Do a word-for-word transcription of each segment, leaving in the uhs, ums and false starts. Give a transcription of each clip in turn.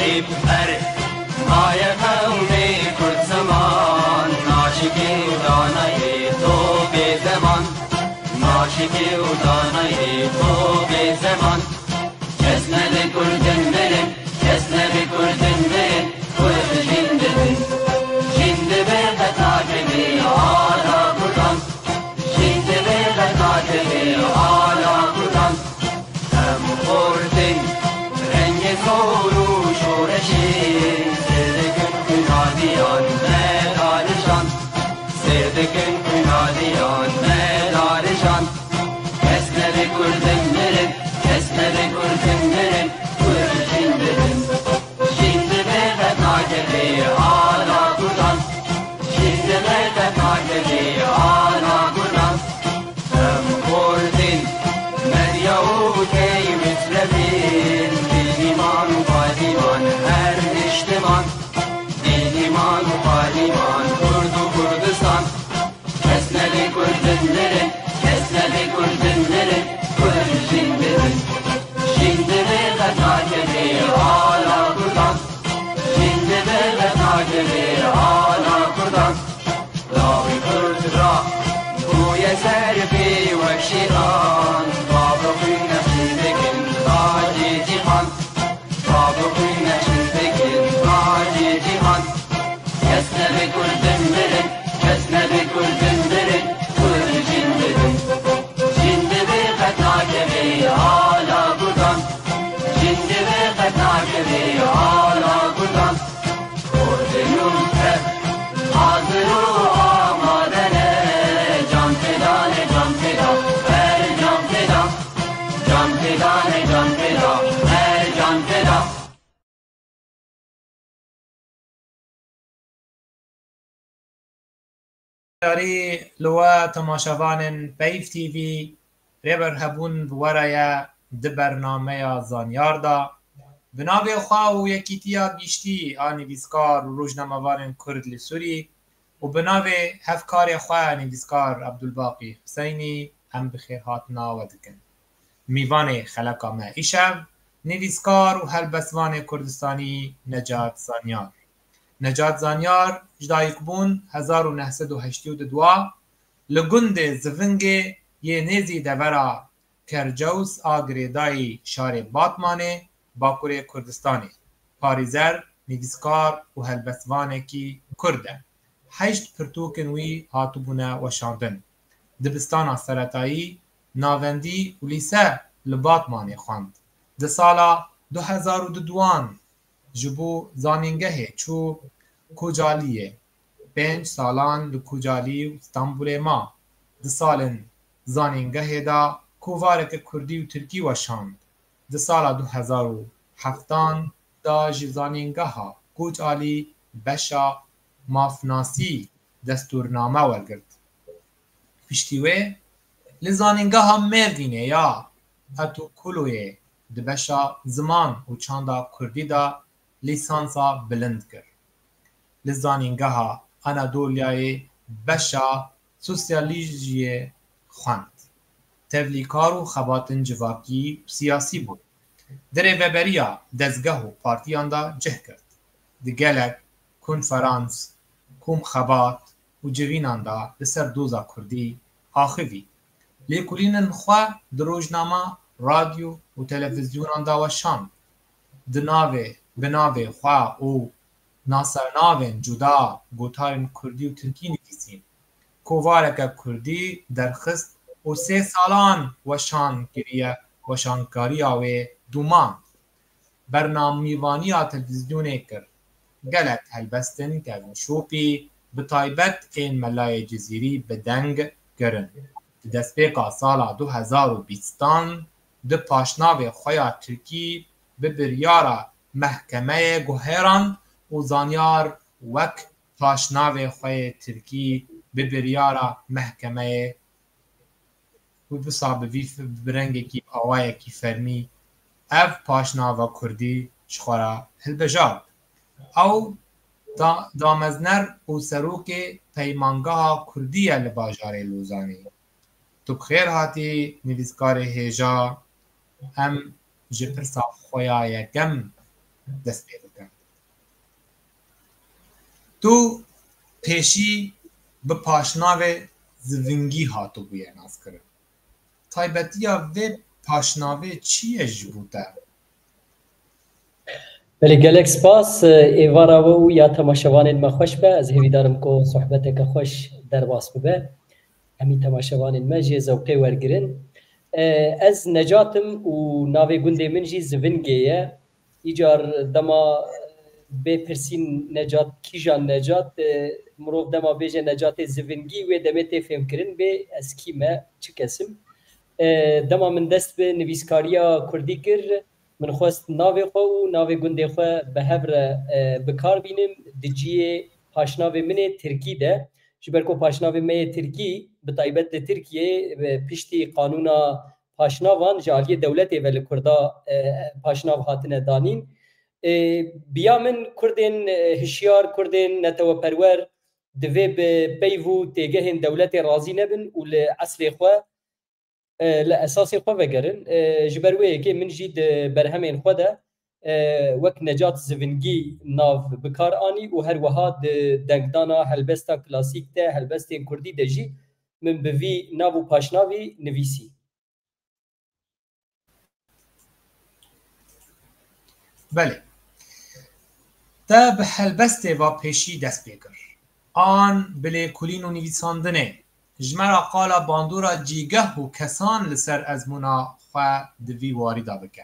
Ber maye qewmê Kurd ziman, naşikî û danayê to bê zeman, naşikî û danayê to bê zeman. Kes nebe Kurdin mirin, kes nebe Kurdin mirin, Kurd jin dibin. Jin dibe qet nakevê ala Kurdan, jin dibe qet nakevê ala Kurdan. Em xortin rengê zor û şoreşê, sêr dikin kunadiyan me darijan, sêr dikin kunadiyan me darijan. Kes nebe Kurdin mirin, kes nebe Kurdin mirin, Kurd jin dibin. Jin dibe qet nakevê ala Kurdan, jin dibe qet nakevê ala Kurdan. Em xortin medya û tey mitlebin, bîniman û padiman her niştiman, bîniman û padiman Kurd û Kurdistan. Kes nebe Kurdin mirin, kes nebe Kurdin mirin, Kurd jin dibin. Jin dibe qet nakevê ala Kurdan, jin dibe qet nakevê ala Kurdan. Lawê Kurd ra bûye ser pê wek şêxan, bavê xwîn nexşîn dikin tacê cîhan, bavê xwîn nexşîn dikin tacê cîhan. Kes nebe Kurdin mirin, kes nebe Kurdin mirin, Kurd jin dibin. Jin dibe qet nakevê ala Kurdan, jin dibe qet nakevê ala Kurdan. Kurdin û Kurd hazir û amade ne, can feda ne, can feda, her can feda. Can feda ne, can feda, her can feda. Yarî li we temaşevanên Peyv T V, rêber hebûn bi we re ye di bernameya Zanyar de. Bi navê xwe û yekîtiya giştî a nivîskar û rojnamevanên Kurd li Sûrî û bi navê hevkarê xwe nivîskar Ebdulbaqî Huseynî em bi xêrhatina we dikin. Mîvanê xeleka me îşev nivîskar û helbestvanê Kurdistanî Necat Zanyar. Necat Zanyar ji dayikbûn hezar û neh sed û heştê û du li gundê Zivingê yê nêzî devera Kercews a girêdayî şarê Batmanê, Bakurê Kurdistanê, parîzer, nivîskar û helbestvanekî Kurd e. Heşt pirtûkên wî hatibûne weşandin. Dibistana seretayî, navendî û lîse li Batmanê xwend. Di sala du hezar û duduan ji bo zanîngehê çû Kocaliyê. Pênc salan li Kocalî û Stenbolê ma. Di salên zanîngehê de kovareke kurdî û tirkî weşand. Di sala du hezar û heftan de ji zanîngeha Kocalî beşa mafnasî destûrname wergirt. Piştî wê li zanîngeha Mêrdînê ya Etokoloyê di beşa ziman û çanda kurdî de lîsansa bilind kir. Li zanîngeha Anadolyayê beşa sosyalîjiyê xwend. Tevlîkar û xebatin civakî û siyasî bû. Di rêveberiya dezgeh û partiyan de cih girt. Di gelek konferans, komxebat û civînan de li ser doza kurdî axivî. Lêkolînên xwe di rojnama, radyo û televîzyonan de weşand. Di navê, bi navê xwe û nasernavên cuda gotarên kurdî û tirkî nivîsîn. Kovareke kurdî derxist û sê salan weşan kiriye, weşankariya wê domand. Bernamîvaniya televîzyonê kir. Gelek helbestin kevin şopî, bi taybet ên Melayê Cizîrî bi deng kirin. Di destpêka sala du hezar û bîstan di paşnavê xwe ya tirkî bi biryara mehkemeyê guherand û Zanyar wek paşnavê xwe yê tirkî bi biryara mehkemeyê û wisa bi vî f-, bi rengekî, bi awayekî fermî ev paşnava kurdî ji xwe re hilbijart. Ew da-, damezner û serokê Peymangeha Kurdî ye li bajarê Lozanê. Tu bi xêr hatî, nivîskarê hêja. Em ji pirsa xwe ya yekem dest pê dikin. Tu pêşî bi paşnavê zivingî hatibûye naskirin. Taybetiya vê paşnavê çi ye ji bo te? Belê, gelek spas. Êvara we û ya temaşevanên me xweş be. Ez hêvîdar im ku sohbeteke xweş derbas bibe. Hemî temaşevanên me jê zewqê wergirin. Ez Necat im û navê gundê min jî Zivingê ye. Îcar dema bê pirsîn Necat, kîjan Necat, e, mirov dema bêje Necatê Zivingî, wê demê tê fêmkirin bê ez kî me, çi kes im. E, dema min dest bi nivîskariya kurdî kir, min xwest navê xwe û navê gundê xwe bi hev re, e, bi kar bînim di cihê paşnavê min ê tirkî de. Ji ber ku paşnavê me yê tirkî, bi taybet li Tirkiyeyê, e, piştî qanûna paşnavan ji aliyê dewletê ve li Kurda, e, paşnav hatine danîn. E, bi ya min Kurdên, e, hişyar, Kurdên neteweperwer divê bi peyv û têgehên dewletê razî nebin û li eslê xwe, e, li esasê xwe vegerin. E, ji ber wê yekê min jî di berhemên xwe de, e, wek Necat Zivingî nav bi kar anî û her wiha di dengdana helbesta klasîk de, helbestên kurdî de jî min bi vî nav û paşnavî nivîsî. Belê. Te bi helbestê va pêşî dest pê kir. An bi lêkolîn û nivîsandinê, ji me re qala bandora cîgeh û kesan li ser ezmûna xwe di vî warî de bike.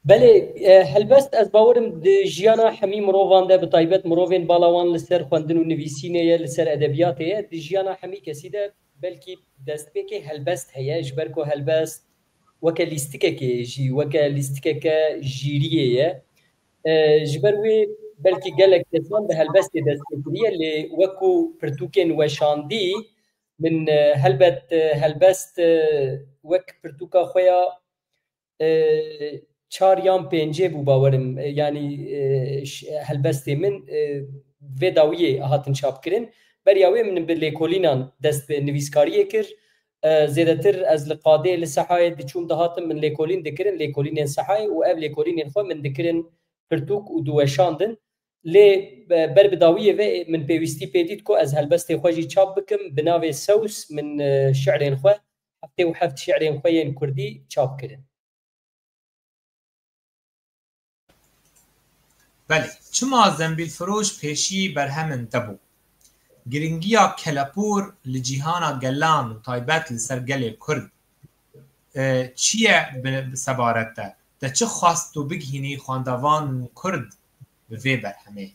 Belê, e, helbest, ez bawer im di jiyana hemî mirovan de, bi taybet mirovên bala wan li ser xwendin û nivîsînê ye, li ser edebiyatê ye, di jiyana hemî kesî de belkî destpêkê helbest heye, ji ber ku helbest weke lîstikekê jî, weke lîstikeke jîriyê ye. E, ji ber wê belkî gelek kesan bi helbestê dest pê kiriye, lê wekû pirtûkên weşandî, min, e, helbet, e, helbest, e, wek pirtûka xwe ya, e, çar yan pêncê bû, bawerim. E, yanî, e, ş-, helbestê min, e, vê dawiyê hatin çapkirin. Beriya wê min bi lêkolînan dest bi nivîskariyê kir. E, zêdetir ez li qadê, li Sehayê diçûm dihatim, min lêkolîn dikirin, lêkolînên Sehayê, û ev lêkolînên xwe min dikirin pirtûk û diweşandin. Lê, e, ber bi dawiyê ve min pêwîstî pê dît ku ez helbestê xwe jî çap bikim. Bi navê Sews min, e, şi'rên xwe, heftê û heft şi'rên xwe yên kurdî çap kirin. Belê, çima Zembîlfiroş pêşî berhemên te bû? Giringiya kelepûr li cîhana gelan û taybet li ser gelê Kurd, e, çi ye bi, bi sebaret te? Te çi xwest tu bigihînî xwendevan Kurd bi vê berhemê?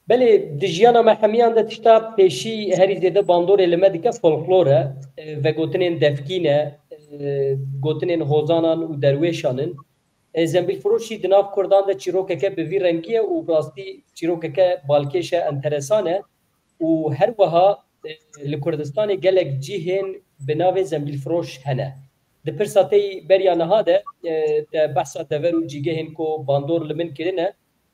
Belê, di jiyana me hemiyan de tişta pêşî herî zêde bandorê li me dike folklor e, e, vegotinên devkî ne, e, gotinên hozanan û derwêşan in. E, Zembîlfiroş jî di nav Kurdan de çîrokeke bi vî rengî ye û bi rastî çîrokeke balkêş e, enteresan e û her wiha, e, li Kurdistanê gelek cihên bi navê Zembîlfiroş hene. Di pirsa te yî beriya niha de, e, te behsa dever û cîgehên ku bandor li min kirine,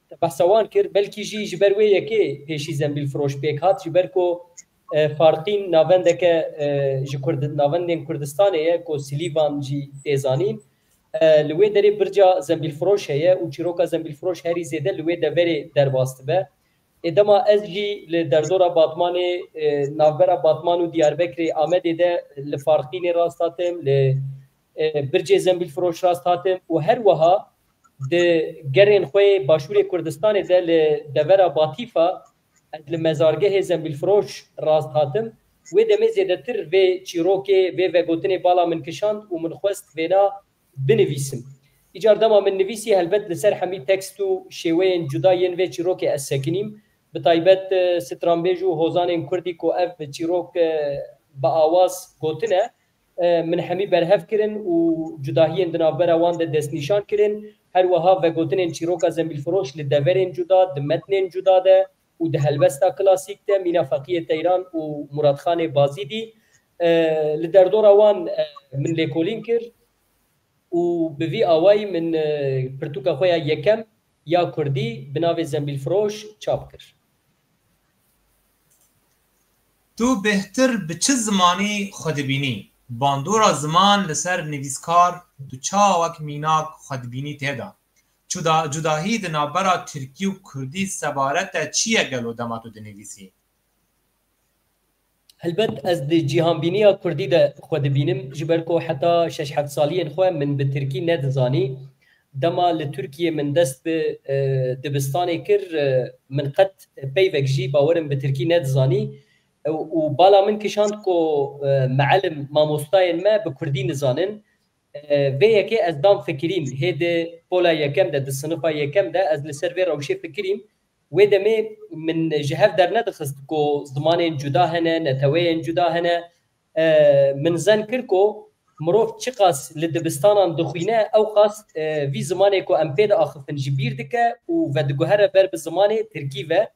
te behsa wan kir, belkî jî ji ber wê yekê pêşî Zembîlfiroş pêk hat, ji ber ku, e, Farqîn navendeke, e, ji Kurd-, navendên Kurdistanê ye ku Silîvan jî tê zanîn. E, li wê derê birca Zembîlfiroş heye û çîroka Zembîlfiroş herî zêde li wê deverê derbas dibe. Ê dema ez jî li derdora Batmanê, e, navbera Batman û Diyarbekirê Amedê de li Farqînê rast hatim, li, e, bircê Zembîlfiroş rast hatim û her wiha di gerên xwe yê Başûrê Kurdistanê de li devera Batîfa ez li mezargehê Zembîlfiroş rast hatim. Wê demê zêdetir vê çîrokê, vê vegotinê bala min kişand û min xwest vêna binivîsim. Îcar dema min nivîsî, helbet li ser hemî tekst û şêweyên cuda yên vê çîrokê ez sekinîm. Bi taybet, e, stranbêj û hozanên kurdî ku ev çîrok, e, bi awaz gotine, e, min hemî berhev kirin û cudahiyên di navbera wan de destnîşan kirin. Her wiha vegotinên çîroka Zembîlfiroş li deverên cuda, di metnên cuda de û di helbesta klasîk de, mîna Feqiyê Teyran û Muratxanê Bazîdî, e, li derdora wan, e, min lêkolîn kir. Û bi vî awayî min, e, pirtûka xwe ya yekem ya kurdî bi navê Zembîlfiroş çap kir. Tu bêhtir bi çi zimanî xwe dibînî? Bandora ziman li ser nivîskar tu çawa wek mînak xwe dibînî tê de? Cuda, cudahî di navbera tirkî û kurdî sebaret e çi ye gelo dema tu dinivîsî? Helbet ez di cîhanbîniya kurdî de xwe dibînim, ji ber ku heta şeş heft saliyên xwe min bi tirkî nedizanî. Dema li Tirkiyê min dest bi e, dibistanê kir, e, min qet peyvek jî bawerim bi tirkî nedizanî. E, û bala min kişand ku e, meelim, mamostayên me bi kurdî nizanin. E, vê yekê ez dam fikirîn, hê di pola yekem de, di sinifa yekem de ez li ser vê rewşê fikirîm. Wê demê min ji hev dernedixist ku zimanên cuda hene, neteweyên cuda hene. E, min zen kir ku mirov çiqas li dibistanan dixwîne, ew qas e, vî zimanê ku em pê diaxifin ji bîr dike û vediguhere ber bi zimanê tirkî ve.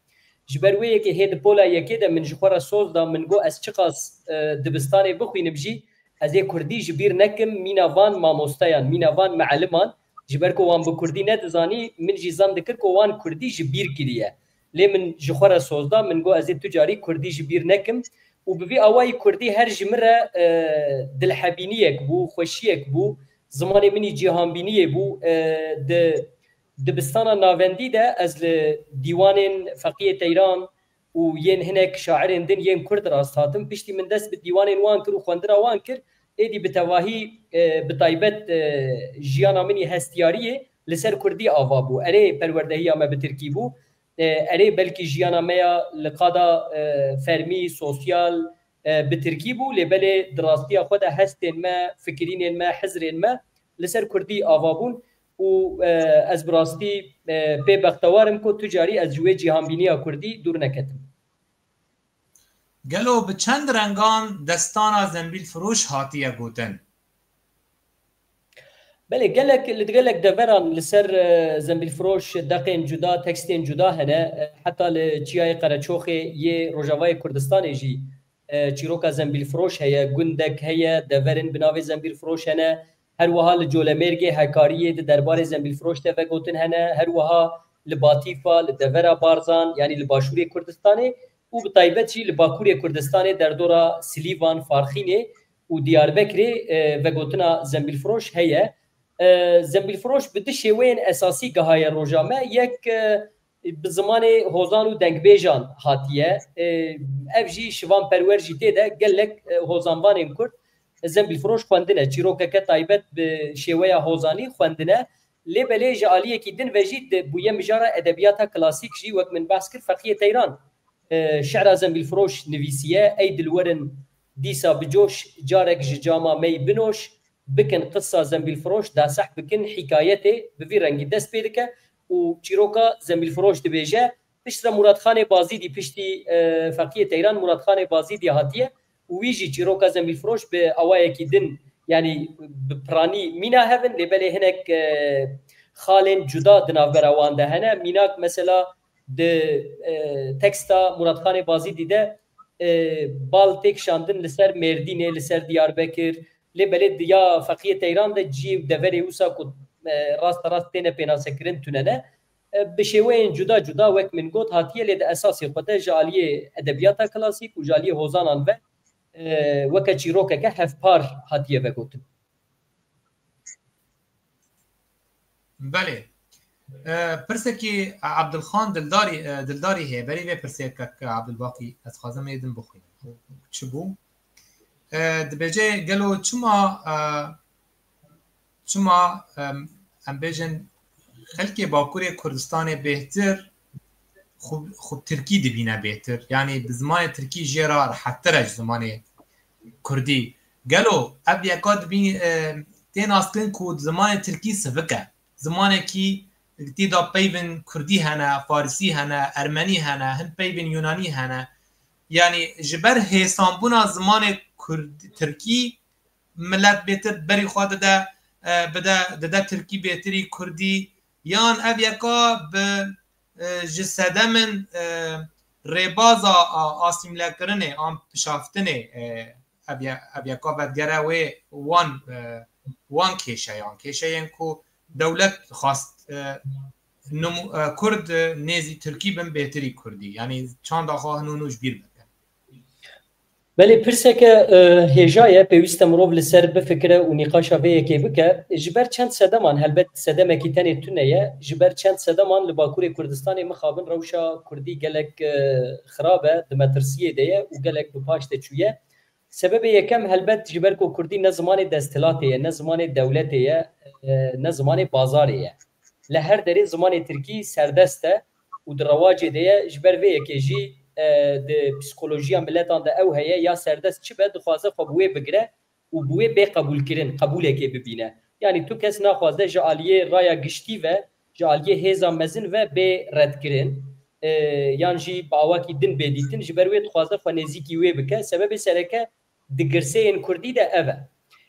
Ji ber wê yekê hê di pola yekê de min ji xwe re soz da, min got ez çiqas e, dibistanê bixwînim jî, ez ê kurdî ji bîr nekim, mîna van mamosteyan, mîna van meeliman, ji ber ku wan bi kurdî nedizanî, min jî zan dikir ku wan kurdî ji bîr kiriye. Lê min ji xwe re soz da, min got ez ê tu carî kurdî ji bîr nekim û bi vî awayî kurdî her ji min re e, dilhebîniyek bû, xweşiyek bû, zimanê min î cîhanbîniyê bû. E, di dibistana navendî de ez li dîwanên Feqiyê Teyran û yên hinek şairên din yên kurd rast hatim. Piştî min dest bi dîwanên wan kir û xwendina wan kir, êdî bi tevahî e, bi taybet e, jiyana min î hestiyariyê li ser kurdî ava bû. Erê, perwerdehiya me bi tirkî bû. E, erê, belkî jiyana me ya li qada e, fermî, sosyal e, bi tirkî bû, lê belê di rastiya xwe de hestên me, fikirînên me, hizrên me li ser kurdî ava bûn û e, ez bi rastî e, pê bextewar im ku tu carî ez ji wê cîhanbîniya kurdî dûr neketim. Gelo bi çend rengan destana Zembîlfiroş hatiye gotin? Belê, gelek, li gelek deveran li ser e, Zembîlfiroş deqên cuda, tekstên cuda hene. E, heta li Çiyayê Qereçoxê yê Rojavayê Kurdistanê jî e, çîroka Zembîlfiroş heye, gundek heye, deverin bi navê Zembîlfiroş hene. Her wiha li Colemêrgê, Hekariyê di derbarê Zembîlfiroş de vegotin hene. Her wiha li Batîfa, li devera Barzan, yanî li başûrê Kurdistanê û bi taybet jî li bakurê Kurdistanê, derdora Silîvan, Farxînê û Diyarbekirê e, vegotina Zembîlfiroş heye. E, Zembîlfiroş bi du şêweyên esasî gihaye roja me. Yek e, bi zimanê hozan û dengbêjan hatiye. E, ev jî Şivan Perwer jî tê de, gelek e, hozanvanên Kurd Zembîlfiroş xwendine. Çîrokeke taybet bi şêweya hozanî xwendine. Lê belê ji aliyekî din ve jî di bûye mijara edebiyata klasîk jî, wek min behs kir, Feqiyê Teyran e, şi'ra Zembîlfiroş nivîsiye: Ey dilwerin dîsa bicoş, carek ji cama mey binoş, bikin qissa Zembîlfiroş, daseh bikin hîkayetê, bi vî rengî dest pê dike û çîroka Zembîlfiroş dibêje. Piştre Muratxanê Bazîdî, piştî e, Feqiyê Teyran Muratxanê Bazîdî hatiye û wî jî çîroka Zembîlfiroş bi awayekî din, yanî bi piranî mîna hev in, lê belê hinek e, xalên cuda di navbera wan de hene. Mînak mesela di e, teksta Muratxanê Bazîdî de e, bal tê kişandin li ser Mêrdînê, li ser Diyarbekir, lê belê di ya Feqiyê Teyran de cî û deverê wisa ku e, raste rast têne pênasekirin tune ne. E, bi şêweyên cuda cuda, wek min got, hatiye, lê di esasê xwe de ji aliyê edebiyata klasîk û ji aliyê hozanan ve e, weke çîrokeke hevpar hatiye vegotin. Belê. E, pirsekî Abdulxan Dildarî, e, Dildarî heye. Berî vê pirsê kek Abdulbaqî, ez xwazim ê din bixwînim. Çi bû? E, dibêje, gelo çima, e, çima, em, em bêjin, xelkê Bakurê Kurdistanê bêhtir xwe, xwe tirkî dibîne bêhtir. Yanî bi zimanê tirkî jê re rehettir e ji zimanê kurdî. Gelo ev yeka dibî, e, tê naskirin ku zimanê tirkî sivik e. Zimanekî tê de peyvên kurdî hene, farisî hene, ermenî hene, hin peyvên yunanî hene. Yanî ji ber hêsanbûna zimanê kurd, tirkî, milet bêtir berî xwe dide, e, bide, dide tirkî bêtirî kurdî, yan ev yeka bi, e, ji sedemên, e, rêbaza a, asîmlekirinê an pişaftinê, e, ev ye-, ev yeka vedigere wê wan, e, wan kêşeyan, kêşeyên ku dewlet xwast, e, nimu-, e, kurd, e, nêzî tirkî bin bêtirî kurdî. Yanî çanda xwe hin û nû ji bîr bikin. Belê, pirseke e, hêja ye, pêwîst e mirov li ser bifikire û nîqaşa vê yekê bike. Ji ber çend sedeman, helbet sedemekî tenê tune ye, ji ber çend sedeman li Bakurê Kurdistanê mixabin rewşa kurdî gelek e, xirab e, di metirsiyê de ye û gelek bi paş de çûye. Sebebê yekem helbet ji ber ku kurdî ne zimanê desthilatê ye, ne zimanê dewletê ye, e, ne zimanê bazarê ye. Li her derê zimanê tirkî serdest e û di rewacê de ye. Ji ber vê yekê jî e, di psîkolojiya miletan de ew heye, ya serdest çi be, dixwaze xwe bi wê bigire û bi wê bê qebûlkirin, qebûlekê bibîne. Yanî tu kes naxwaze ji aliyê raya giştî ve, ji aliyê hêza mezin ve bê redkirin, e, yan jî bi awakî din bê dîtin, ji ber wê dixwaze xwe nêzîkî wê bike. Sebebê sereke di girseyên kurdî de ev e.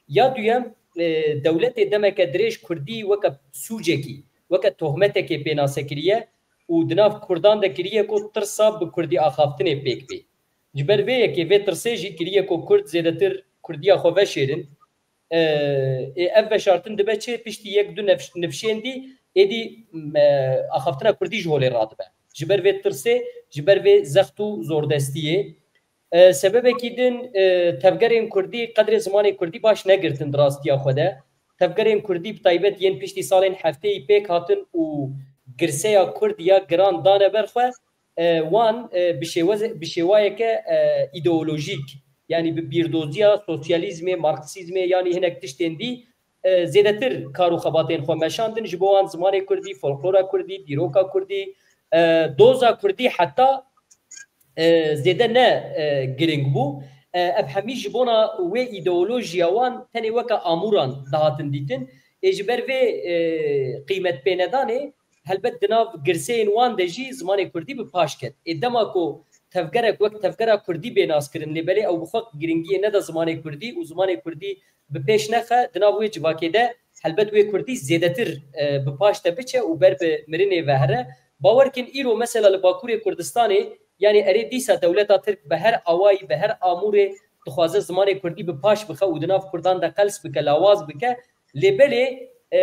Ya duyem, e, dewletê demeke dirêj kurdî weke sûcekî, weke tohmetekê pênase kiriye û di nav kurdan de kiriye ku tirsa bi kurdî axaftinê pêk bê. Ji ber vê yekê vê tirsê jî kiriye ku kurd zêdetir kurdiya xwe veşêrin. E, ê ev veşartin dibe çi? Piştî yek du nefş-, nifşên dî êdî, e, axaftina kurdî ji holê radibe. Ji ber vê tirsê, ji ber vê zext û zordestiyê. E, sebebekî din, e, tevgerên kurdî qedrê zimanê kurdî baş negirtin di rastiya xwe de. Tevgerên kurdî bi taybet yên piştî salên heftêyî pêk hatin û girseya kurd ya giran dane ber xwe, e, wan, e, bi şêwe-, bi şêwayeke, e, îdeolojîk, yanî bi bîrdoziya sosyalîzmê, marksîzmê, yanî hinek tiştên dî, e, zêdetir kar û xebatên xwe meşandin. Ji bo wan zimanê kurdî, folklora kurdî, dîroka kurdî, e, doza kurdî heta, e, zêde ne, e, giring bû. E, ev hemî ji bona wê îdeolojiya wan tenê weke amûran dihatin dîtin. Ê ji ber vê, e, qîmetpênedanê helbet di nav girseyên wan de jî zimanê kurdî bi paş ket. Ê dema ku tevgerek wek tevgera kurdî bê naskirin, lê belê ew bi xwe giringiyê neda zimanê kurdî û zimanê kurdî bi pêş nexe, di nav wê civakê de helbet wê kurdî zêdetir, e, bi paş de biçe û ber bi mirinê ve here. Bawer kin îro mesela li Bakurê Kurdistanê, yanî erê dîsa dewleta Tirk bi her awayî, bi her amûrê dixwaze zimanê kurdî bi paş bixe û di nav kurdan de qels bike, lawaz bike. Lê belê, e,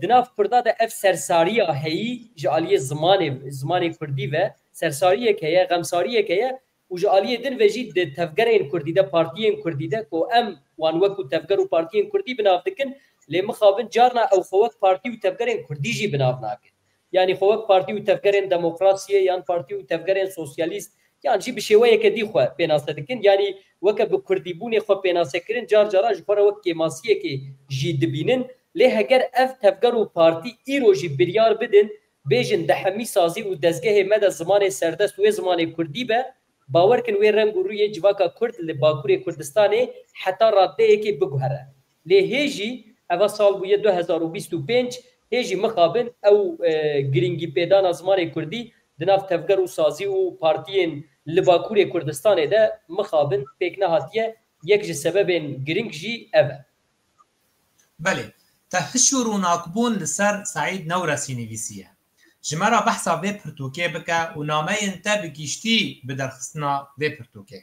di nav kurda de ev sersariya heyî ji aliyê zimanê, zimanê kurdî ve sersariyek heye, xemsariyek heye û ji aliyê din ve jî di tevgerên kurdî de, partiyên kurdî de ku em wan wekû tevger û partiyên kurdî bi nav dikin, lê mixabin carna ew xwe wek partî û tevgerên kurdî jî bi nav nakin. Yanî xwe wek partî û tevgerên demokrasiyê yan partî û tevgerên sosyalîst yan jî bi şêweyeke dî xwe pênase dikin. Yanî weke bi kurdîbûnê xwe pênase kirin, car cara ji xwe re wek kêmasiyekê jî dibînin. Lê heger ev tevger û partî îro jî biryar bidin, bêjin di hemî sazî û dezgehê me de zimanê serdest wê zimanê kurdî be, bawer kin wê reng û rûyê civaka kurd li Bakurê Kurdistanê heta radeyekê biguhere. Lê hê jî, eva sal bûye du hezar û bîst û pênc, hê jî mixabin ew, e, girîngî pêdana zimanê kurdî di nav tevger û sazî û partiyên li Bakurê Kurdistanê de mixabin pêk nehatiye, yek ji sebebên giring jî ev e. Belê, te hiş û rûnakbûn li ser Seîd Newresî nivîsiye. Ji me re behsa vê pirtûkê bike û nameyên te bi giştî bi derxistina vê pirtûkê.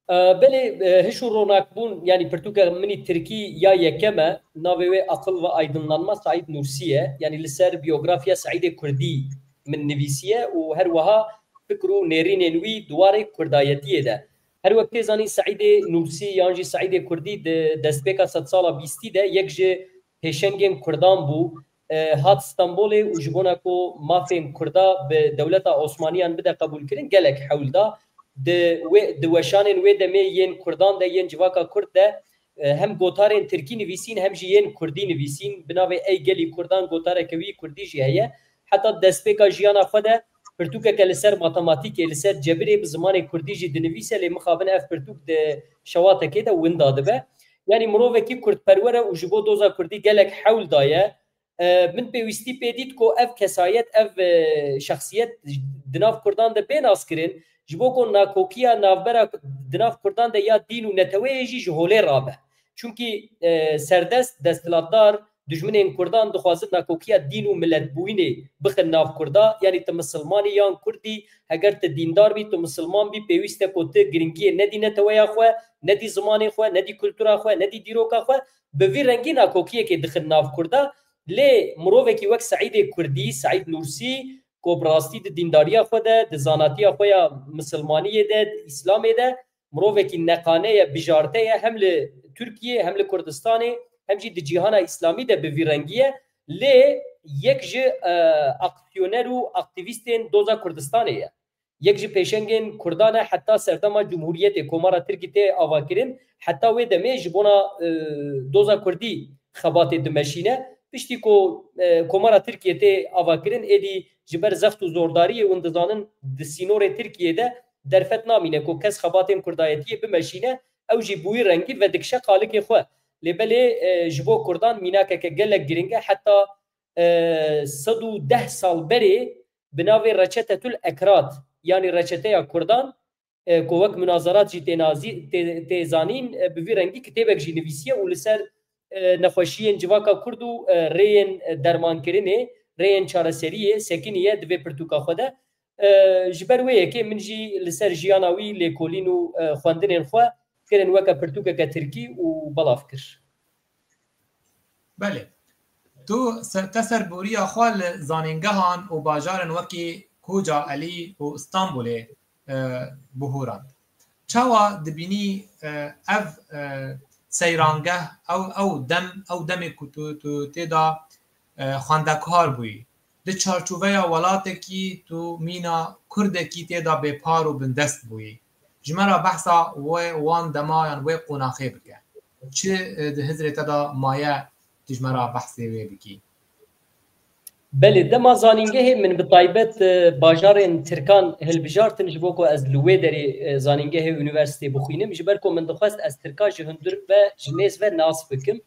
E, belê, e, hiş û ronakbûn, yanî pirtûka min î tirkî ya yekem e, navê wê Akıl ve Aydınlanma Said Nursi ye, yanî li ser biyografiya Seîdê Kurdî min nivîsiye û her wiha fikr û nêrînên wî di warê kurdayetiyê de. Her wek tê zanîn Seîdê Nursi yan jî Seîdê Kurdî di destpêka sedsala bîstî de yek ji pêşengên kurdan bû, e, hat Stenbolê û ji bona ku mafên kurda bi dewleta Osmaniyan bide qebûlkirin gelek hewl da. Di wê, di weşanên wê demê yên kurdan de, yên civaka kurd de, e, hem gotarên tirkî nivîsîn hem jî yên kurdî nivîsîn. Bi navê Ey Gelî Kurdan gotareke wî kurdî jî heye. Heta destpêka jiyana xwe de pirtûkeke li ser matematîkê, li ser cebirê bi zimanê kurdî jî dinivîse, lê mixabin ev pirtûk di şewatekê de winda dibe. Yanî mirovekî kurdperwer e û ji bo doza kurdî gelek hewl daye. E, min pêwîstî pê dît ku ev kesayet, ev, e, şexsiyet di nav kurdan de bê naskirin, ji bo ku nakokiya navbera di nav kurdan de ya dîn û neteweyê jî ji holê rabe. Çunkî, e, serdest, desthilatdar, dijminên kurdan dixwazin nakokiya dîn û miletbûyînê bixin nav kurda. Yanî tu misilman î yan kurd î, heger tu dîndar bî, tu misilman bî, pêwîst e ku tu giringiyê nedî neteweya xwe, nedî zimanê xwe, nedî kultura xwe, nedî dîroka xwe. Bi vî rengî nakokiyekê dixin nav kurda. Lê mirovekî wek Seîdê Kurdî, Seîd Nûrsî, ku bi rastî di dîndariya xwe de, di zanatiya xwe ya misilmaniyê de, di îslamê de, mirovekî neqane ye, bijarte ye, hem li Tirkiyê, hem li Kurdistanê, hem jî di cîhana îslamî de bi vî rengî ye. Lê yek ji, e, aksiyoner û aktîvîstên doza Kurdistanê ye. Yek ji pêşengên Kurdan e, heta serdema Cumhuriyetê, Komara Tirkî tê avakirin, heta wê demê ji bona, e, doza Kurdî xebatê dimeşîne. Piştî ku, e, Komara Tirkiyê tê avakirin, êdî ji ber zext û zordariyê, hûn dizanin, di sînorê Tirkiyê de derfet namîne ku kes xebatên kurdayetiyê bimeşîne, ew jî bi wî rengî vedikişe qalikê xwe. Lê belê, e, ji bo Kurdan mînakeke gelek giring e, heta, e, sed û deh sal berê bi navê Reçetetul Ekrad, yanî reçeteya Kurdan, e, ku wek munazarat jî tê nazî-, tê, tê zanîn, e, bi vî rengî kitêbek jî nivîsiye û li ser, e, nexweşiyên civaka Kurd û, e, rêyên, e, dermankirinê, rêyên çareseriyê sekiniye di vê pirtûka xwe de. E, ji ber wê yekê min jî li ser jiyana wî lêkolîn û, e, xwendinên xwe kirin weke pirtûkeke tirkî û belav kir. Belê. Tu ser, te serboriya xwe li zanîngehan û bajarên wekî Koca Elî û Stenbolê, e, bihûrand. Çawa dibînî, e, ev, e, seyrangeh, ew, ew dem, ew demê ku tu, tu tê de, e, xwendekar bûyî? Di çarçoveya welatekî tu mîna Kurdekî tê de bêpar û bindest bûyî. Ji me re behsa wê, wan dema yan wê qonaxê bike. Çi, e, di hizrê te de maye, tu ji me re behsê wê bikî? Belê, dema zanîngehê min bi taybet, e, bajarên Tirkan hilbijartin, ji bo ku ez li wê derê, e, zanîngehê unîversîtê bixwînim, ji ber ku min dixwest ez Tirka ji hundir ve, ji nêz ve nas bikim.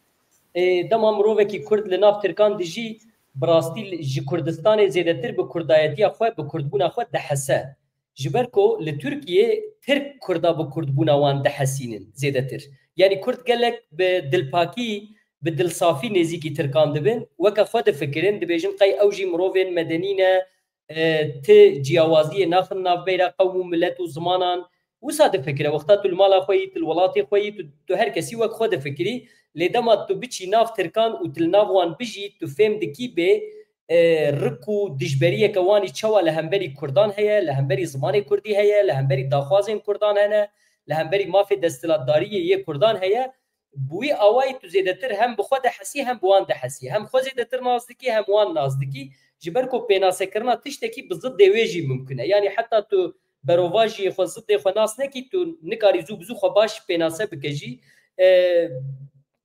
E, dema mirovekî Kurd li nav Tirkan dijî, bi rastî li, ji Kurdistanê zêdetir bi kurdayetiya xwe, bi kurdbûna xwe dihese. Ji ber ku li Tirkiyê Tirk Kurda bi kurdbûna wan dihesînin zêdetir. Yanî Kurd gelek bi dilpakî, bi dilsafî nêzîkî Tirkan dibin, weke xwe difikirin, dibêjin qey ew jî mirovên medenî ne, e, ti ciyawaziyê naxin navbeyra qewm û milet û zimanan. Wisa difikire, wexta tu li mala xwe yî, tu li welatê xwe yî, tu, tu her kesî wek xwe difikirî. Lê dema tu biçî nav Tirkan û tu li nav wan bijî, tu fêm dikî bê, e, rik û dijberiyeke wanî çawa li hemberî Kurdan heye, li hemberî zimanê Kurdî heye, li hemberî daxwazên Kurdan hene, li hemberî mafê desthilatdariyê yê Kurdan heye. Bi wî awayî tu zêdetir hem bi xwe dihesî, hem bi wan dihesî. Hem xwe zêdetir nas dikî, hem wan nas dikî. Ji ber ku pênasekirina tiştekî bi zidê wê jî mimkun e. Yanî heta tu berovajiyê xwe, zidê xwe nas nekî, tu nikarî zû bi zû xwe baş pênase bike jî. E,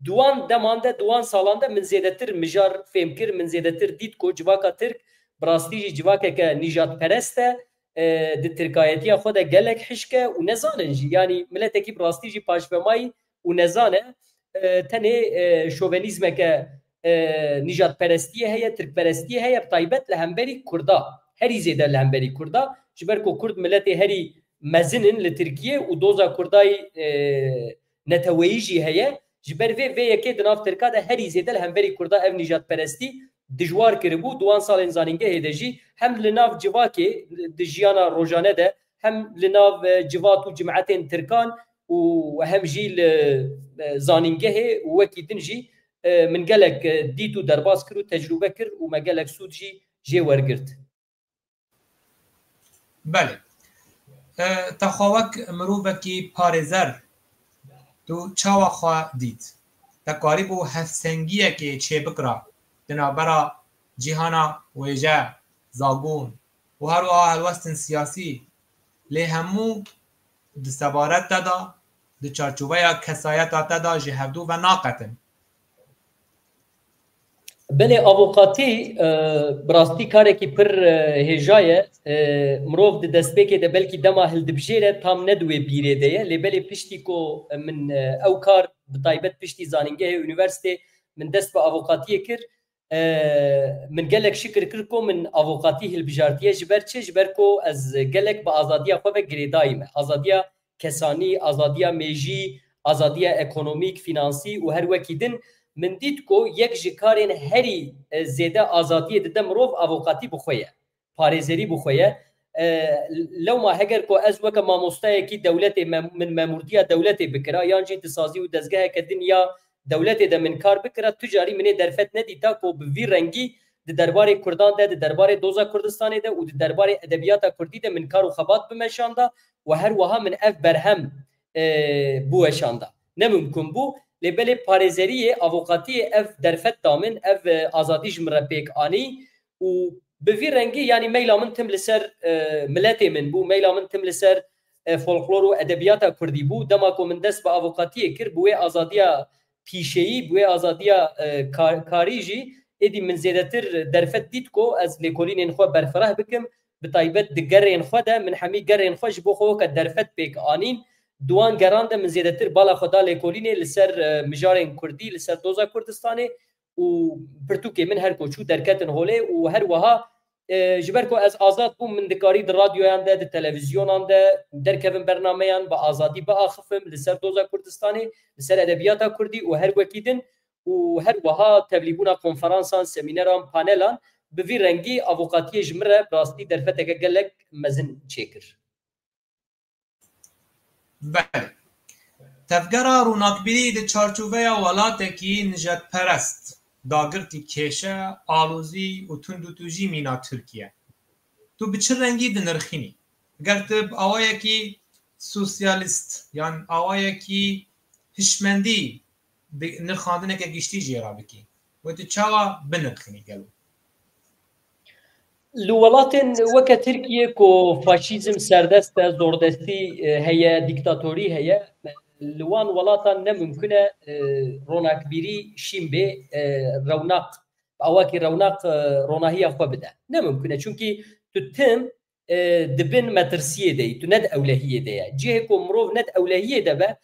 di wan deman de, di wan salan de min zêdetir mijar fêm kir, min zêdetir dît ku civaka Tirk bi rastî jî civakeke nîjadperest e, e, di tirkayetiya xwe de gelek hişk e û nezanin jî. Yanî miletekî bi rastî jî paşvemayî û nezan e, e, tenê, e, şovenîzmeke, e, nîjadperestiyê heye, tirkperestiyê heye, bi taybet li hemberî Kurda. Herî zêde li hemberî Kurda. Ji ber ku Kurd miletê herî mezin in li Tirkiyê û doza Kurdayî, e, neteweyî jî heye. Ji ber vê, vê yekê di nav Tirka de herî zêde li hemberî Kurda ev nîjadperestî dijwar kiribû. Di wan salên zanîngehê de jî hem li nav civakê, di jiyana rojane de, hem li nav, e, civat û cimetên Tirkan û hem jî li, e, zanîngehê û wekî din jî, e, min gelek, e, dît û derbas kir û tecrûbe kir û me gelek sûd jî jê wergirt. Belê. E, te xwe wek mirovekî parêzer, tu çawa xwe dît? Te karîbû hevsengiyekê çêbikira di navbera cîhana wêje, zagon û her wiha helwestên siyasî, lê hemû di sebaret te de, di çarçoveya kesayeta te de ji hevdû ve naqetin. Belê, avokatî, e, bi rastî karekî pir, e, hêja ye. E, mirov di destpêkê de belkî dema hildibijêre tam ne di wê bîrê de ye. Lê belê piştî ku min, e, ew kar, bi taybet piştî zanîngehê unîversîtê, min dest bi avokatiyê kir. E, min gelek şikir kir ku min avokatî hilbijartiye. Ji ber çi? Ji ber ku ez gelek bi azadiya xwe ve girêdayî me. Azadiya kesanî, azadiya mêjî, azadiya ekonomîk, fînansî û her wekî din, min dît ku yek ji karên herî, e, zêde azadiyê dide mirov avokatî bi xwe ye. Parêzerî bi xwe ye. E, lewma heger ku ez weke mamostayekî dewletê mem-, min memûrtiya dewletê bikira, yan jî di sazî û dezgeheke din ya dewletê de min kar bikira, tu carî min ê derfet nedîta ku bi vî rengî di derbarê Kurdan de, di derbarê doza Kurdistanê de û di derbarê edebiyata Kurdî de min kar û xebat bimeşanda û her wiha min ev berhem, e, biweşanda. Ne mimkun bû, lê belê parêzeriyê, avokatiyê ev derfet da min, ev, e, azadî ji min re pêk anî û bi vî rengî, yanî meyla min tim li ser, e, miletê min bû, meyla min tim li ser, e, folklor û edebiyata kurdî bû. Dema ku min dest bi avokatiyê kir, bi wê azadiya pîşeyî, bi wê azadiya, e, kar-, karî jî êdî min zêdetir derfet dît ku ez lêkolînên xwe berfireh bikim, bi taybet di gerên xwe de min hemî gerên xwe ji bo xwe weke derfet pêk anîn. Di wan geran de min zêdetir bala xwe da lêkolînê li ser, e, mijarên kurdî, li ser doza Kurdistanê û pirtûkê min her ku çû derketin holê û her wiha, e, ji ber ku ez azad bûm, min dikarî di radyoyan de, di televîzyonan de derkevim bernameyan, bi azadî biaxifim li ser doza Kurdistanê, li ser edebiyata kurdî û her wekî din û her wiha tevlîbûna konferansan, semîneran, panelan. Bi vî rengî avokatiyê ji min re bi rastî derfeteke gelek mezin çêkir. Belê. Tevgera ronakbîrî di çarçoveya welatekî nijadperest, dagirtî kêşe, alozî û tundûtûjî mîna Tirkiye. Tu bi çi rengî dinirxînî? Ger tu bi awayekî sosyalîst yan awayekî hişmendî bi nirxandineke giştî jê re bikî, wê tu çawa binirxînî gelo? Li welatên weke Tirkiye ku faşîzm serdest e, zordestî, e, heye, dîktatorî heye, li wan welatan ne mimkun e, e, ronakbîrî şîn bê, e, rewnaq, bi awakî rewnaq, e, ronahiya xwe bide. Ne mimkun e, çunkî tu tim, e, di bin metirsiyê de yî, tu ne di ewlehiyê de ye. Cihê ku mirov ne di ewlehiyê de be,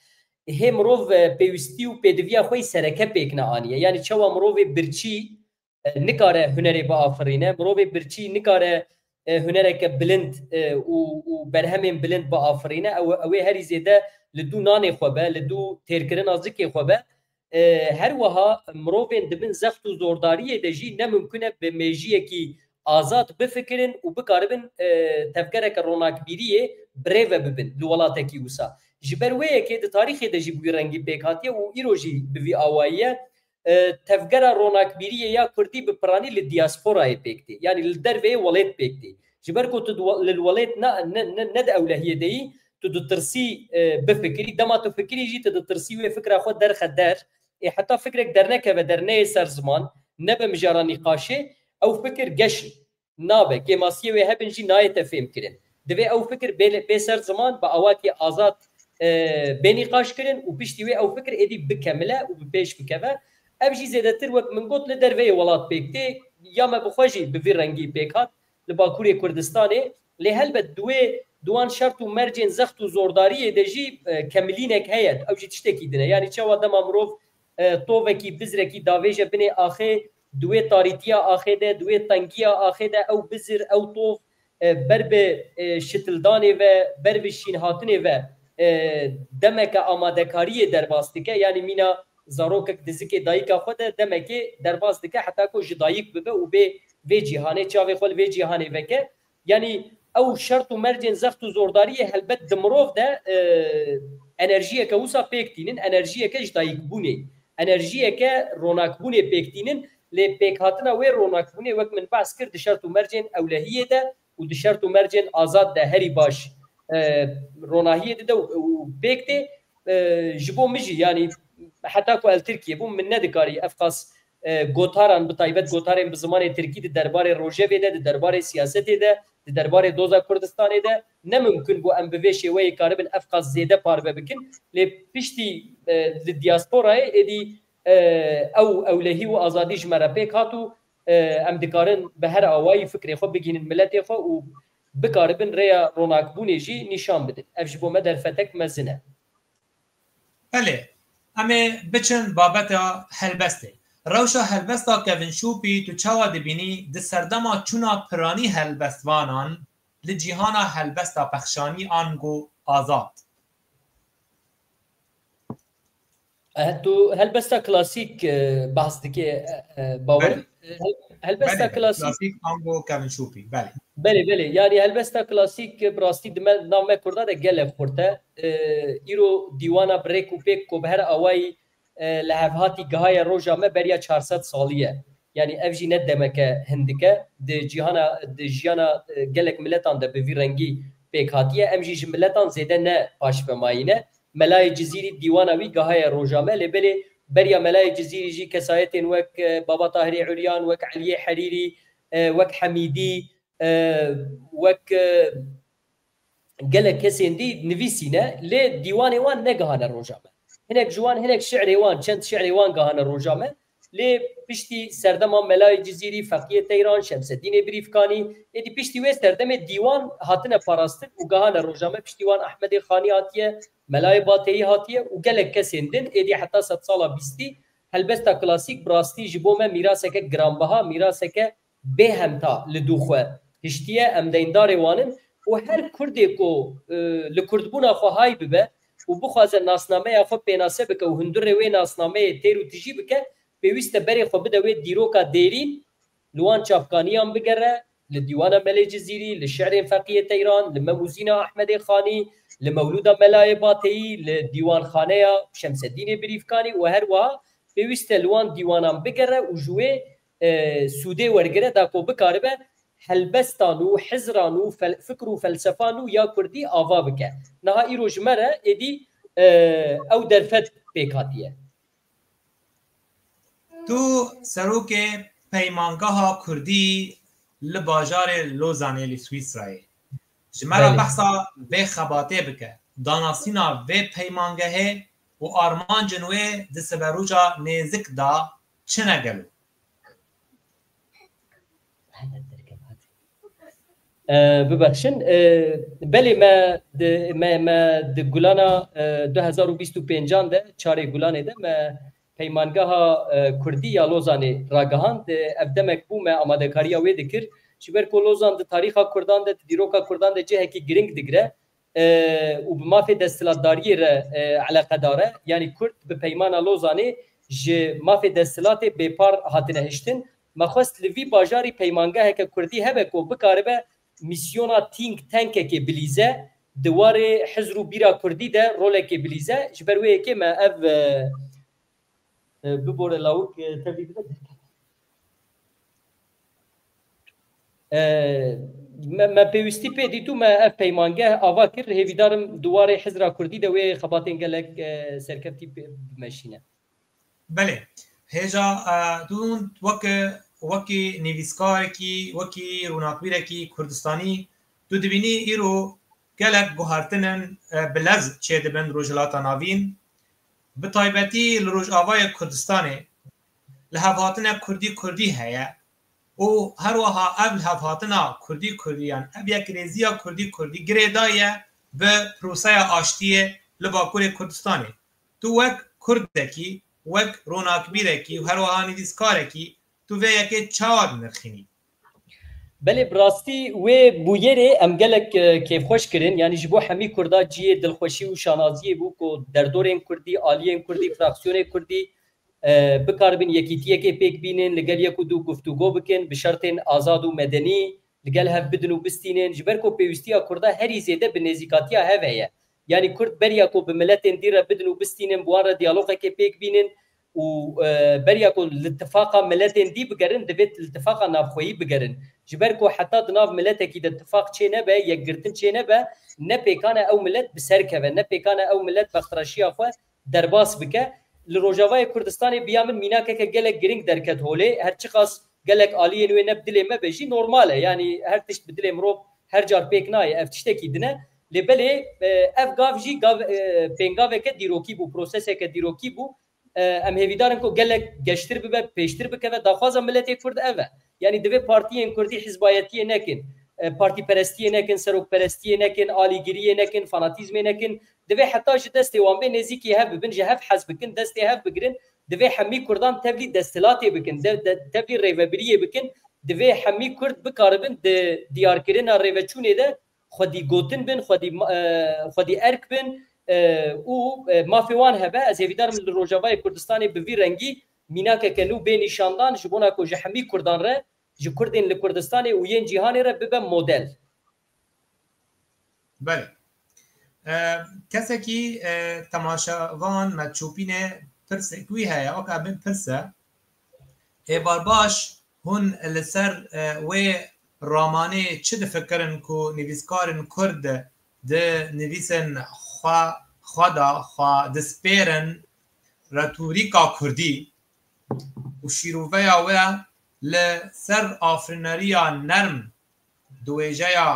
hê mirov, e, pêwîstî û pêdiviya xwe yî sereke pêk neaniye. Yanî çawa mirovê birçî, e, nikare hunerê biafirîne, mirovê birçî nikare, e, hunereke bilind, e, û, û berhemên bilind biafirîne, ew, ew ê herî zêde li dû nanê xwe be, li dû têrkirina zikê xwe be. E, her wiha mirovên di bin zext û zordariyê de jî ne mimkun e bi mêjiyekî azad bifikirin û bikaribin, e, tevgereke ronakbîriyê birêve bibin li welatekî wisa. Ji ber wê yekê di tarîxê de jî bi wî rengî pêk hatiye û îro jî bi vî awayî ye. E, tevgera ronakbîriyê ya kurdî bi piranî li diasporayê pêk tê. Yanî li derveyê welêt pêk tê. Ji ber ku tu di we-, li welêt ne, ne, ne, ne di ewlehiyê de yî, tu ditirsî, e, bifikirî. Dema tu fikirî jî, tu ditirsî wê fikra xwe derxe der. Ê heta fikrek dernekeve der, neyê ser ziman, nebe mijara nîqaşê, ew fikir geş nabe. Kêmasiyê wê hebin jî nayête fêmkirin. Divê ew fikir bê, bê ser ziman, bi awakî azad, e, bê nîqaşkirin û piştî wê ew fikir êdî bikemile û bi pêş bikeve. Ev jî zêdetir wek min got li derveyê welat pêk tê, ya me bi xwe jî bi vî rengî pêk hat li Bakurê Kurdistanê. Lê helbet di wê, di wan şert û mercên zext û zordariyê de jî, e, kemilînek heye. Ew jî tiştekî din e. Yanî çawa dema mirov, e, tovekî, bizrekî davêje binê axê, di wê tarîtiya axê de, di wê tengiya axê de ew bizir, ew tov, e, ber bi, e, şitildanê ve, ber bi şînhatinê ve, e, demeke amadekariyê derbas dike. Yanî mîna zarokek di zikê dayika xwe de demekê derbas dike heta ku ji dayik bibe û bê vê cîhanê, çavê xwe li vê cîhanê veke. Yanî ew şert û mercên zext û zordariyê helbet di mirov de, e, enerjiyeke wisa pêk tînin, enerjiyeke ji dayikbûnê, enerjiyeke ronakbûnê pêk tînin. Lê pêkhatina wê ronakbûnê, wek min behs kir, di şert û mercên ewlehiyê de û di şert û mercên azad de herî baş, e, ronahiyê dide û, û pêk tê. E, ji bo min jî, yanî heta ku el Tirkiyê bûm, min nedikarî ev qas, e, gotaran, bi taybet gotarên bi zimanê tirkî di derbarê rojevê de, di derbarê siyasetê de, di derbarê doza Kurdistanê de ne mimkun bû em bi vê şêweyê karibin ev qas zêde parve bikin. Lê piştî, e, li diasporayê êdî, e, ew ewlehî û azadî ji me re pêk hat û, e, em dikarin bi her awayî fikrê xwe bigihînin miletê xwe û bikaribin rêya ronakbûnê jî nîşan bidin. Ev ji bo me derfetek mezin e. Belê, em ê biçin babeta helbestê. Rewşa helbesta Kevin Şûpî tu çawa dibînî di serdema çûna piranî helbestvanan li cîhana helbesta pexşanî ango azad? Eh, tu helbesta klasîk, eh, behs dike, eh, eh, Bawer. Belê. Eh, hel-, helbesta Belê, klasîk. Klasîk ango Kevin Şûpî, belê. Belê, belê. Yanî helbesta klasîk, eh, bi rastî di me, nav me Kurda de gelek xurt e. Eh, îro dîwana bi rêk û pêk ku bi her awayî, eh, li hevhatî gihaye roja me beriya çar sed salî ye. Yanî ev jî ne demeke hindik e. Di cîhana, di jiyana, eh, gelek miletan de bi vî rengî pêk hatiye. Em jî ji miletan zêde ne paşvemayî ne. Melayê Cizîrî dîwana wî gihaye roja me, lê belê beriya Melayê Cizîrî jî kesayetên wek, e, Baba Tahirê Uryan, wek Eliyê Herîrî, e, wek Hemîdî, e, wek, e, gelek kesên dî nivîsîne, lê dîwanê wan negihane roja me. Hinek ji wan, hinek şi'rê wan, çend şi'rê wan gihane roja me. Lê piştî serdema Melayê Cizîrî, Feqiyê Teyran, Şemsedînê Birîfkanî, êdî piştî wê serdemê dîwan hatine parastin û gihane roja me. Piştî wan Ehmedê Xanî hatiye, Melayê Bateyî hatiye û gelek kesên din, êdî heta sedsala bîstî helbesta klasîk bi rastî ji bo me mîraseke giranbiha, mîraseke bêhemta li dû xwe hiştiye, em deyndarê wan in û her Kurdê ku, e, li Kurdbûna xwe hay bibe û bixwaze nasnameya xwe pênase bike û hundurê wê nasnameyê têr û tijî bike, pêwîst e berê xwe bide wê dîroka dêrîn, li wan çavkaniyan bigere, li dîwana Melê Cizîrî, li şi'rên Feqiyê Teyran, li Mem û Zîna Ehmedê Xanî, li mewlûda Melayê Bateyî, li dîwanxaneya Şemsedînê Birîfkanî û her wiha pêwîst e li wan dîwanan bigere û ji wê, e, sûdê wergire da ku bikaribe helbestan û hizran û fel-, fikr û felsefan û ya kurdî ava bike. Niha îro ji me re êdî, e, ew derfet pêk hatiye. Tu serokê Peymangeha Kurdî li bajarê Lozanê li Swîsrayê. Ji me re Belê. behsa vê xebatê bike. Danasîna vê peymangehê û armancên wê di siberoja nêzik de çi ne gelo? E, bibexşin. E, belê me di, me, me di gulana, e, du hezar û bîst û pêncan de, çarê gulanê de me peymangeha, e, Kurdî ya Lozanê ragihand. E, ev demek bû me amadekariya wê dikir. Ji ber ku Lozan di tarîxa Kurdan de, di dîroka Kurdan de cihekî giring digire, e, û bi mafê desthilatdariyê re, e, eleqedar e. Yanî Kurd bi Peymana Lozanê ji mafê desthilatê bêpar hatine hiştin. Me xwest li vî bajarî peymangeheke Kurdî hebe ku bikaribe mîsyona think tankekê bilîze, di warê hizr û bîra Kurdî de rolekê bilîze. Ji ber wê yekê me ev, e, e, bibore lawik, e, tevlî bibe derkeve. E, me, me pêwîstî pê dît û me ev peymangeh ava kir. Hêvîdar im di warê hizra Kurdî de wê xebatên gelek, e, serkeftî pê bimeşîne. Belê. Hêja, e, tu wek, wekî nivîskarekî, wekî rûnakbîrekî Kurdistanî, tu dibînî îro gelek guhertinên, e, bi lez çêdibin Rojhilata Navîn, bi taybetî li Rojavayê Kurdistanê lihevhatina Kurdî-Kurdî heye û her wiha ev lihevhatina Kurdî-Kurdî yan ev yekrêziya Kurdî-Kurdî girêdayî ye bi proseya aştiyê li Bakurê Kurdistanê. Tu wek Kurdekî, wek ronakbîrekî û her wiha nivîskarekî, tu vê yekê çawa dinirxînî? Belê, bi rastî wê bûyerê em gelek, e, kêfxweş kirin. Yanî ji bo hemî Kurda cihê dilxweşî û şanaziyê bû ku derdorên Kurdî, aliyên Kurdî, fraksiyonê Kurdî, e, bikaribin yekîtiyekê pêk bînin, li gel yek û du guftûgo bikin, bi şertên azad û medenî li gel hev bidin û bistînin. Ji ber ku pêwîstiya Kurda herî zêde bi nêzîkatiya hev heye. Yanî Kurd beriya ku bi miletên dî re bidin û bistînin, bi wan re diyalogekê pêk bînin û, e, beriya ku li tifaqa miletên dî bigerin, divê li tifaqa navxweyî bigerin. Ji ber ku heta di nav miletekî de tifaq çê nebe, yekgirtin çê nebe, ne pêkan e ew milet bi ser keve, ne pêkan e ew milet bextreşiya xwe derbas bike. Li Rojavayê Kurdistanê bi ya min mînakeke gelek giring derket holê. Her çiqas gelek aliyên wê ne bi dilê me be jî normal e. Yanî her tişt bi dilê mirov her car pêk nayê. Ev tiştekî din e. Lê belê, e, ev gav jî gav, e, pêngaveke dîrokî bû, proseseke dîrokî bû. E, em hêvîdar in ku gelek geştir bibe, pêştir bikeve. Daxwaza miletê Kurd ev e. Yanî divê partiyên Kurdî hizbayetiyê nekin, e, partîperestiyê nekin, serokperestiyê nekin, alîgiriyê nekin, fanatîzmê nekin. Divê heta ji destê wan bê nêzîkî hev bibin, ji hev hez bikin, destê hev bigirin. Divê hemî Kurdan tevlî desthilatê bikin, de, de, tevlî rêvebiriyê bikin. Divê hemî Kurd bikaribin di diyarkirina rêveçûnê de xwedî gotin bin, xwedî ma-, e, xwedî erk bin, e, û, e, mafê wan hebe. Ez hêvîdar im li Rojavayê Kurdistanê bi vî rengî mînakeke nû bê nîşandan, ji bona ku ji hemî Kurdan re, ji Kurdên li Kurdistanê û yên cîhanê re bibe model. Belê. E, kesekî, e, temaşevan me çûpînê pirsek wî heye, wek em bin pirse. Êvar baş, hûn li ser, e, wê ramanê çi difikirin ku nivîskarên Kurd dinivîsin xwe xwe de xwe dispêrin retorîka kurdî û şîroveya we li ser afirîneriya nerm di wêjeya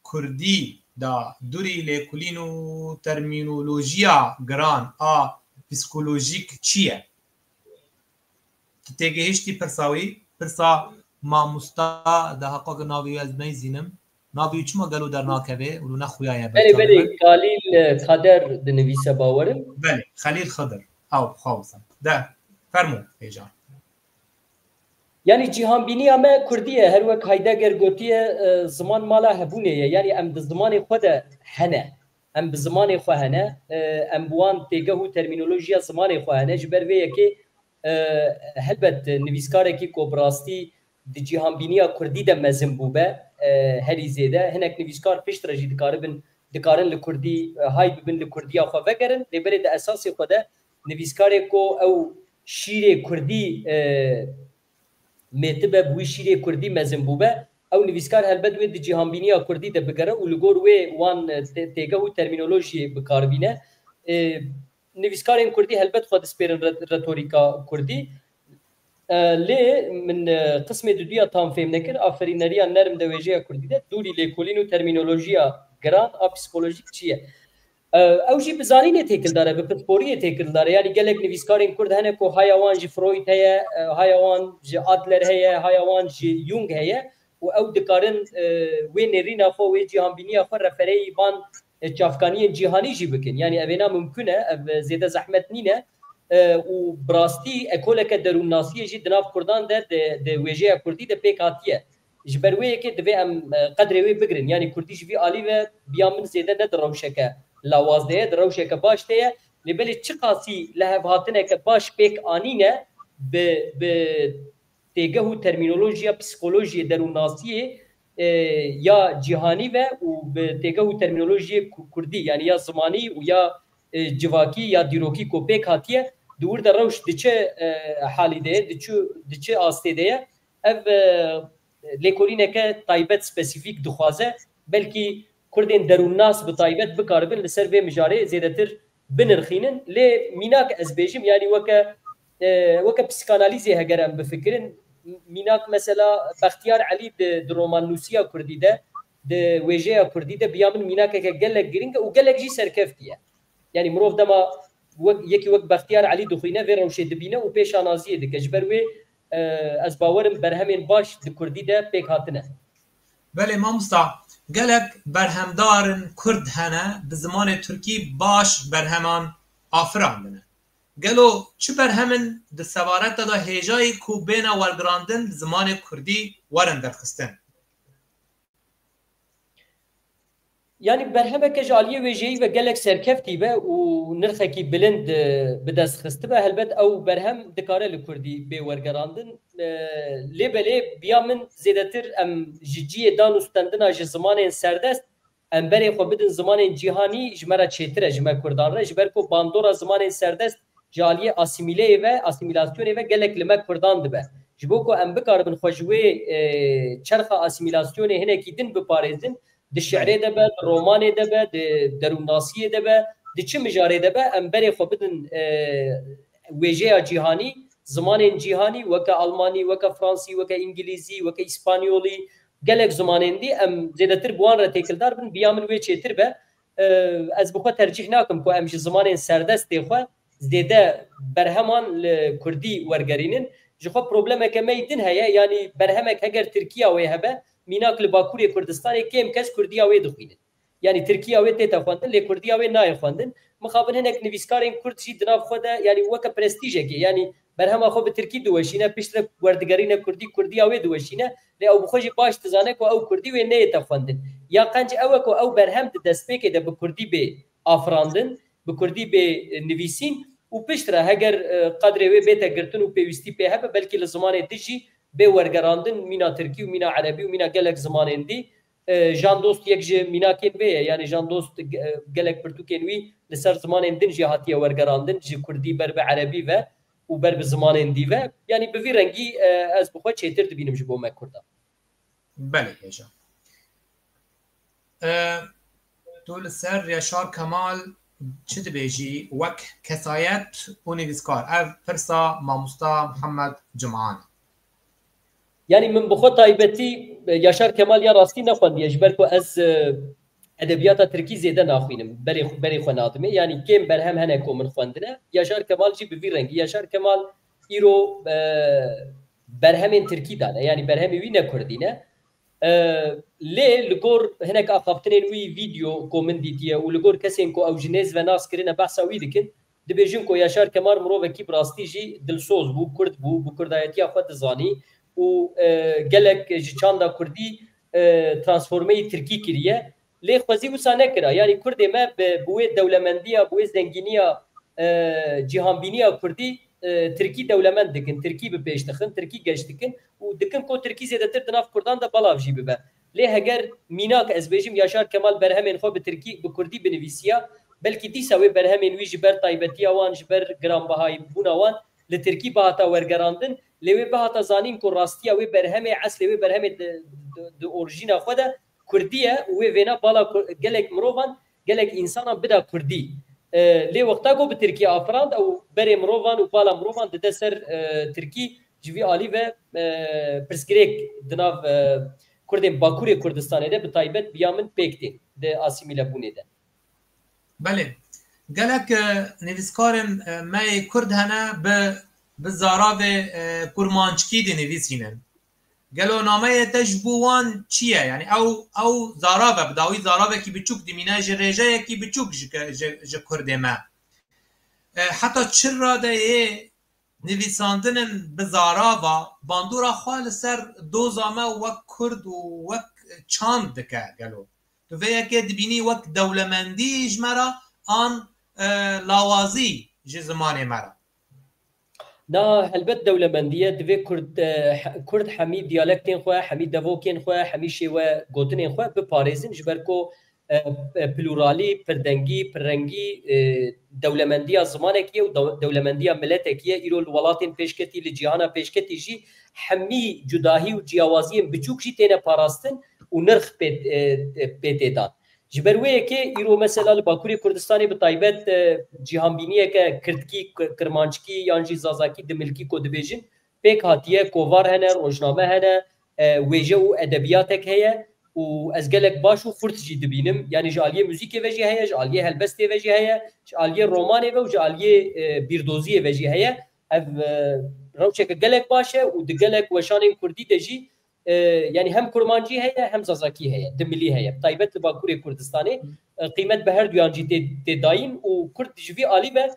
kurdî de dûrî lêkolîn û termînolojiya giran a psîkolojîk çi ye? Tu têgihiştî pirsa wî? Pirsa mamosta de heqa ku navê wî ez neyzînim. Navê wî çima gelo dernakeve û ne xuya ye? Belê, belê, Kalîl, e, Kader dinivîse bawerim. Belê, Xelîl Xidir. Ew xwe wisa. De, fermo, hêja. Yanî cîhanbîniya me kurdî ye. Her wek Heidegger gotiye, e, ziman mala hebûnê ye. Yanî em di zimanê xwe de hene. Em bi zimanê xwe hene. E, em bi wan têgeh û termînolojiya zimanê xwe hene. Ji ber vê yekê, e, helbet nivîskarekî ku bi rastî di cîhanbîniya kurdî de mezin bûbe, e, herî zêde. Hinek nivîskar piştre jî dikaribin, dikarin li kurdî, e, hay bibin li kurdiya xwe vegerin. Lê belê di esasê xwe de nivîskarê ku ew şîrê kurdî, e, mêtibe, bi wî şîrê kurdî mezin bûbe, ew nivîskar helbet wê di cîhanbîniya kurdî de bigere û li gor wê wan, e, tê-, têgeh û termînolojiyê bi kar bîne. E, nivîskarên kurdî helbet xwe dispêrin re-, retorîka kurdî. E, lê min, e, qismê duduya tam fêm nekir, aferîneriya nerm de wêjeya kurdî de dûrî lêkolîn û termînolojiya giran a psîkolojîk çi ye? E, ew jî bi zanînê têkildar e, bi pisporiyê têkildar e. Yanî gelek nivîskarên kurd hene ku haya wan ji Freud heye, e, haya wan ji Adler heye, haya wan ji Jung heye û ew dikarin, e, wê nêrîna xwe, wê cîhanbîniya xwe refereyî van, e, çavkaniyên cîhanî jî bikin. Yanî evêna mimkun e, ev, e, zêde zehmet nîne, e, û bi rastî ekoleke derûnnasiyê jî di nav kurdan de, di, di wêjeya kurdî de pêk hatiye. Ji ber wê yekê divê em, e, qedrê wê bigirin. Yanî kurdî ji vî alî ve biya min zêde ne di rewşeke lawaz de ye, di rewşeke baş de ye. Lê belê çiqasî lihevhatineke baş pêk anîne bi, bi têgeh û termînolojiya psîkolojiyê, derûnnasiyê, e, ya cîhanî ve û bi têgeh û termînolojiyê ku-, kurdî, yanî ya zimanî û ya, e, civakî ya dîrokî ku pêk hatiye, di wir de rewş di çi, e, halî de ye, di çi, di çi astê de ye. Ev, e, lêkolîneke taybet, spesîfîk dixwaze. Belkî Kurdên derûnnas bi taybet bikaribin li ser vê mijarê zêdetir binirxînin. Lê mînak ez bêjim, yanî weke, e, weke psîkanalîzê heger em bifikirin, mînak mesela Bextiyar Elî di, di romannûsiya kurdî de, di wêjeya kurdî de biya min mînakeke gelek giring e û gelek jî serkeftî ye. Yanî mirov dema wek, yekî wek Bextiyar Elî dixwîne, vê rewşê dibîne û pêşanaziyê dike. Ji ber wê, e, ez bawerim berhemên baş di kurdî de pêk hatine. Belê mamosta, gelek berhemdarên kurd hene, bi zimanê tirkî baş berheman afirandine. Gelo çi berhem in di sebareta de hêjayî ku bêne wergirandin, bi zimanê kurdî werin derxistin? Yanî berhemeke ji aliyê wêjeyî ve gelek serkeftî be û nirxekî bilind, e, bi dest xistibe, helbet ew berhem dikare li kurdî bê wergerandin. E, lê belê biya min zêdetir em ji cihê dan û stendina ji zimanên serdest, em berê xwe bidin zimanên cîhanî, ji me re çêtir e, ji me kurdan re, ji ber ku bandora zimanên serdest ji aliyê asîmîleyê ve, asîmîlasyonê ve gelek li me kurdan dibe. Ji bo ku em bikaribin xwe ji wê, e, çerxa asîmîlasyonê hinekî din biparêzin, di şi'rê de be, di romanê de be, di derûnnasiyê de be, di çi mijarê de be, em berê xwe bidin, e, wêjeya cîhanî, zimanên cîhanî, weke almanî, weke fransî, weke îngilîzî, weke îspanyolî, gelek zimanên dî, em zêdetir bi wan re têkildar bin, biya min wê çêtir be. E, ez bi xwe tercîh nakim ku em ji zimanên serdestê xwe zêde berheman li kurdî wergerînin. Ji xwe problemeke me yî din heye, yanî berhemek heger tirkiya wê hebe, mînak li Bakurê Kurdistanê kêm kes kurdiya wê dixwînin. Yanî tirkiya wê tête xwendin, lê kurdiya wê nayê xwendin. Mixabin hinek nivîskarên kurd jî di nav xwe de, yanî weke prestîjekê, yanî berhema xwe bi tirkî diweşîne, piştre werdigerîne kurdî, kurdiya wê diweşîne, lê ew bi xwe jî baş dizane ku ew kurdî wê neyête xwendin. Ya qenc ew e ku ew berhem di destpêkê de bi kurdî bê afirandin, bi kurdî bê, e, nivîsîn û piştre heger, e, qedrê wê bête girtin û pêwîstî pê hebe, belkî li zimanê din jî bê wergerandin, mîna tirkî û mîna erebî û mîna gelek zimanên dî. E, Jan Dost yek ji mînakên vê ye, yanî Jan Dost, e, gelek pirtûkên wî li ser zimanên din jî hatiye wergerandin, ji kurdî ber bi erebî ve û ber bi zimanên dî ve. Yanî bi vî rengî, e, ez bi xwe çêtir dibînim ji bo me kurdan. Belê hêja. E, tu li ser Yaşar Kemal Çi dibêjî wek kesayet û nivîskar? Ev pirsa mamosta Mihemed Cuman. Yanî min bi xwe taybetî, e, Yaşar Kemal ya rastî nexwendiye, ji ber ku ez, e, edebiyata tirkî zêde naxwînim. Berê, berê xwe nadimê. Yanî kêm berhem hene ku min xwendine. Yaşar Kemal jî bi vî rengî. Yaşar Kemal îro, e, berhemên tirkî dane. Yanî berhemê wî ne kurdî ne. E, lê li gor hinek axaftinên wî, vîdeo ku min dîtiye û li gor kesên ku ew ji nêz ve nas kirine behsa wî dikin, dibêjin ku Yaşar Kemal mirovekî bi rastî jî dilsoz bû, kurd bû, bi kurdayetiya xwe dizanî û, e, gelek ji çanda kurdî, e, transformeyî tirkî kiriye. Lê xwezî wisa nekira. Yanî kurdê me bi, bi wê dewlemendiya, bi wê zengîniya, e, cîhanbîniya kurdî, e, tirkî dewlemend dikin, tirkî bi pêş dixin, tirkî geş dikin û dikin ku tirkî zêdetir di nav kurdan de belav jî bibe. Lê heger mînak ez bêjim Yaşar Kemal berhemên xwe bi tirkî, bi kurdî binivîsiya, belkî dîsa wê berhemên wî ji ber taybetiya wan, ji ber giranbihayîbûna wan li tirkî bihata wergerandin, lê wê bihata zanîn ku rastiya wê berhemê, eslê wê berhemê di, di, di orjîna xwe de kurdî ye û wê vêna bala ku-, gelek mirovan, gelek însanan bida kurdî. E, lê wexta ku bi tirkî afirand, ew berê mirovan û bala mirovan dide ser, e, tirkî. Ji vî alî ve, e, pirsgirêk di nav, e, kurdên Bakurê Kurdistanê de bi taybet bi ya min pêk tê di asîmîlebûnê de. Belê. Gelek, e, nivîskarên, e, me yê kurd hene bi, bi zaravê, e, kurmanckî dinivîsînin. Gelo nameyê te ji bo wan çi ye? Yanî ew, ew zarav e, bi dawî zaravekî biçûk dimîne, ji rêjeyekî biçûk ji ke-, ji, ji kurdê me. E, heta çi radeyê nivîsandinên bi zarava bandora xwe li ser doza me wek kurd û wek çand dike gelo? Tu vê yekê dibînî wek dewlemendî ji me re an, e, lawazî ji zimanê me re? Na, helbet dewlemendî ye. Divê kurd, e, he-, kurd hemî diyalektên xwe, hemî devokên xwe, hemî şêwe gotinên xwe biparêzin, ji ber ku, e, e, pluralî, pirdengî, pirrengî, e, dewlemendiya zimanekî ye û dew-, dewlemendiya miletekî ye. Îro li welatên pêşketî, li cîhana pêşketî jî hemî cudahî û ciyawaziyên biçûk jî têne parastin û nirx pê, e, e, pê tê dan. Ji ber wê yekê îro mesela li Bakurê Kurdistanê bi taybet, e, cîhanbîniyeke kirdkî, ki-, kirmanckî yan jî zazakî dimilkî ku dibêjin, pêk hatiye, kovar hene, rojname hene, e, wêje û edebiyatek heye û ez gelek baş û xurt jî dibînim. Yanî ji aliyê muzîkê ve jî heye, ji aliyê helbestê ve jî heye, ji aliyê romanê ve û ji aliyê, e, bîrdoziyê ve jî heye. Ev, e, rewşeke gelek baş e û di gelek weşanên kurdî de jî, e, yanî hem kurmancî heye hem zazakî heye, dimilî heye. Bi taybet li Bakurê Kurdistanê, e, qîmet bi her duyan jî tê, tê dayîn û kurd ji vî alî ve,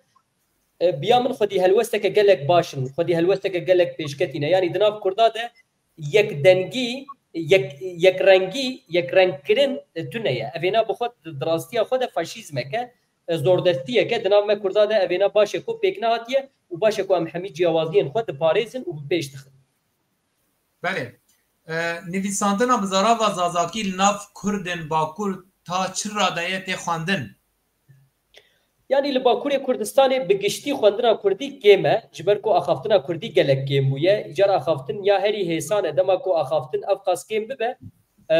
e, bi ya min xwedî helwesteke gelek baş in, xwedî helwesteke gelek pêşketî ne. Yanî di nav kurda de yekdengî, yek, yekrengî, yekrengkirin, e, tune ye. Evêna bi xwe di, di rastiya xwe de faşîzmek e, e, zordestiyek e. Di nav me kurda de evêna baş e ku pêk nehatiye û baş e ku em hemî ciyawaziyên xwe diparêzin û bi pêş dixin. Belê. E, nivîsandina bi zarava zazakî li nav kurdên Bakur ta çi radeyê tê xwendin? Yanî li Bakurê Kurdistanê bi giştî xwendina kurdî kêm e, ji ber ku axaftina kurdî gelek kêm bûye. Îcar axaftin ya herî hêsan e, dema ku axaftin ev qas kêm bibe, e,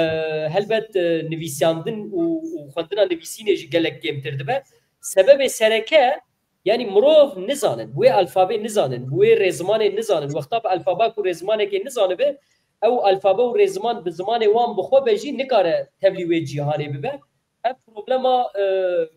helbet, e, nivîsandin û, û xwendina nivîsînê jî gelek kêmtir dibe. Sebebê sereke, yanî mirov nizanin, bi wê alfabê nizanin, bi wê rêzimanê nizanin. Wexta bi alfaba ku rêzimanekê nizanibe, ew alfabe û rêziman bi zimanê wan bi xwe be jî nikare tevlî wê cîhanê bibe. Ev problema, e,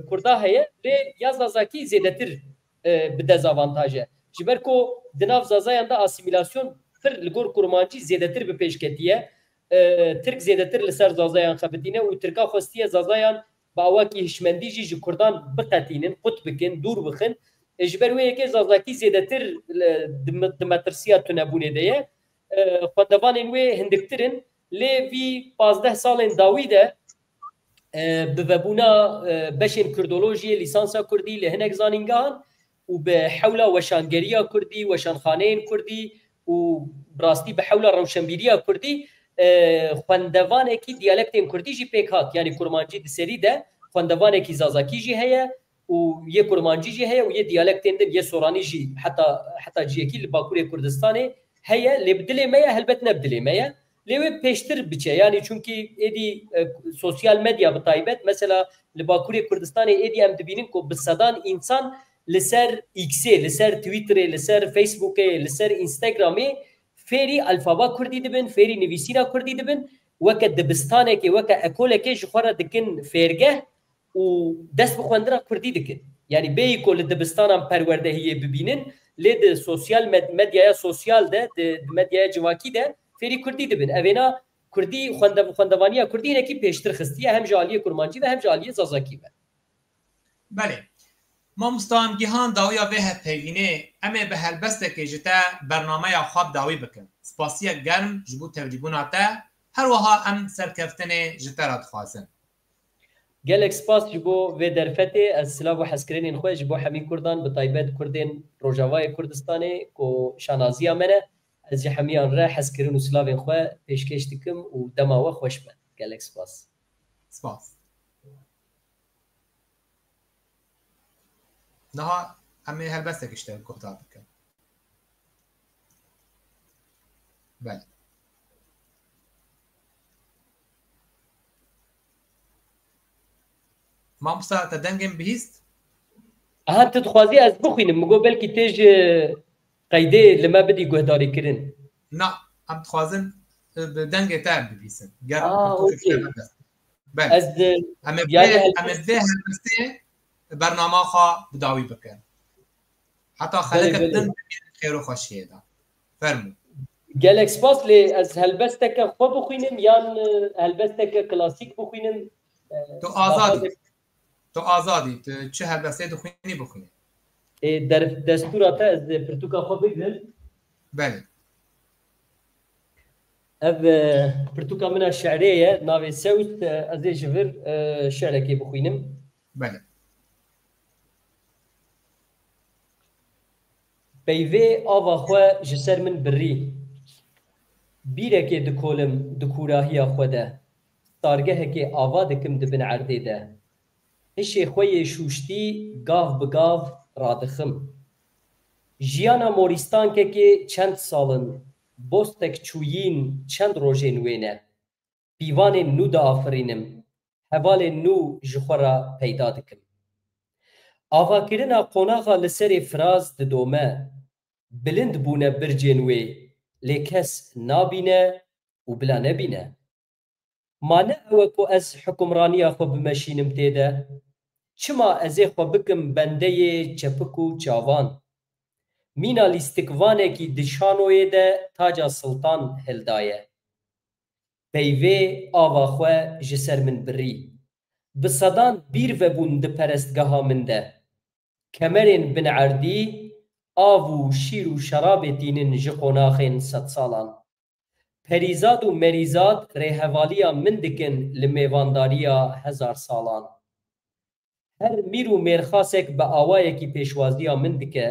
kurda heye, lê ya zazakî zêdetir, e, bi dezavantaj e. Ji ber ku di nav zazayan de asîmîlasyon pir li gor kurmancî zêdetir bi pêş ketiye. E, tirk zêdetir li ser zazayan xebitîne û tirka xwestiye zazayan bi awakî hişmendî jî ji kurdan biqetînin, qut bikin, dûr bixin. E, ji ber wê yekê zazakî zêdetir, e, di, di metirsiya tunebûnê de ye. E, xwendevanên wê hindiktir in, lê vî pazdeh salên dawî de, e, bi vebûna, e, beşên kurdolojiyê, lîsansa kurdî li hinek zanîngehan û bi hewla weşangeriya kurdî, weşanxaneyên kurdî û bi rastî bi hewla rewşenbîriya kurdî, e, xwendevanekî diyalektên kurdî jî pêk hat. Yanî kurmancî di serî de xwendevanekî zazakî jî heye û yê kurmancî jî heye û yê diyalektên din, yê soranî jî heta, heta ciyekî li Bakurê Kurdistanê heye, lê bi dilê me ye, helbet ne bi dilê me ye. Lê wê pêştir biçe, yanî çunkî êdî e, sosyal medya bi taybet, mesela li Bakurê Kurdistanê êdî em dibînin ku bi sedan însan li ser X-ê, li ser Twitterê, li ser Facebookê, li ser Instagramê fêrî alfaba kurdî dibin, fêrî nivîsîna kurdî dibin, weke dibistanekê, weke ekolekê ji xwe re dikin fêrgeh û dest bi xwendina kurdî dikin. Yanî bêyî ku li dibistanan perwerdehiyê bibînin, lê di sosyal med-, medyaya sosyal de, di, di medyaya civakî de fêrî kurdî dibin. Evêna kurdî, xwende-, xwendevaniya kurdî hinekî pêştir xistiye, hem ji aliyê kurmancî ve hem ji aliyê zazakî ve. Belê. Mamosta, em gihan dawiya vê hevpeyvînê, em ê bi helbestekê ji te bernameya xwe bi dawî bikin. Spasiyek germ ji bo tevlîbûna te, her wiha em serkeftinê ji te re dixwazin. Gelek spas ji bo vê derfetê. Ez silav û hezkirinên xwe ji bo hemî Kurdan, bi taybet Kurdên Rojavayê Kurdistanê ku şanaziya me ne, ez ji hemiyan re hezkirin û silavên xwe pêşkêş dikim û dema we xweş be. Gelek spas. Spas. Niha em ê helbestek ji te guhdar bikin. Belê. Mamosta, te dengê min bihîst? Aha, tu dixwazî ez bixwînim? Min got belkî tê ji qeydê li me bidî guhdarîkirin. Na, em dixwazin e, bi dengê te em bibîsin. Ger Ah, pirtûkek okey. Te bidest. Belê. Ez e, Em ê yani vê, helbest- em ê vê helbestê bernama xwe bi dawî bikin. Heta Belê, xelekek belê. din bibînin xêr û xweşiyê de. Fermû. Gelek spas, lê ez helbesteke xwe bixwînim yan e, helbesteke klasîk bixwînim? E, Tu azad î. Tu azad î. Tu çi helbestê dixwînî bixwînî. E, der, destûra te ez pirtûka xwe bigrim. Belê. Ev e, pirtûka min a şi'rê ye, navê Sewt, e, ez ê ji vir e, şi'rekê bixwînim. Belê. Peyvê ava xwe ji ser min birî. Bîrekê dikolim di kûrahiya xwe de. Stargehekê ava dikim di bin erdê de. Hişê xwe yê şûştî gav bi gav radixim. Jiyana morîstankekê çend sal in, bostek çûyîn çend rojên wê ne. Pîvanên nû diafirînim, hevalên nû ji xwe re peyda dikim. Avakirina qonaxa li serê firaz didome, bilind bûne bircên wê, lê kes nabîne û bila nebîne. Ma ne ew e ku ez hukimraniya xwe bimeşînim tê de? Çima ez ê xwe bikim bendeyê çepik û çavan? Mîna lîstikvanekî di şanoyê de taca siltan hildaye. Peyvê ava xwe ji ser min birî. Bi sedan bîr vebûn di perestgeha min de. Kemerên bin erdî, av û şîr û şerabê tînin ji qonaxên sedsalan. Perîzad û merîzad rêhevaliya min dikin li mêvandariya hezar salan. Her mîr û mêrxasek bi awayekî pêşwaziya min dike.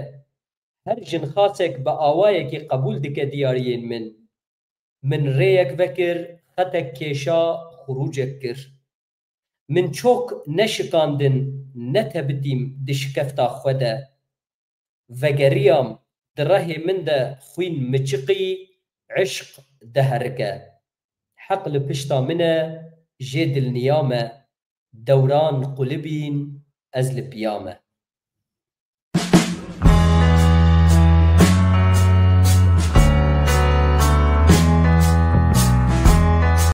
Her jinxasek bi awayekî qebûl dike diyariyên min. Min rêyek vekir, xetek kêşa, xurûcek kir. Min çok neşikandin, netebitîm di şikefta xwe de. Vegeriyam, di rehê min de xwîn miçiqî, eşq diherike. Heq li pişta min e, jê dilniya me. Dewran qulibîn, ez li piya me.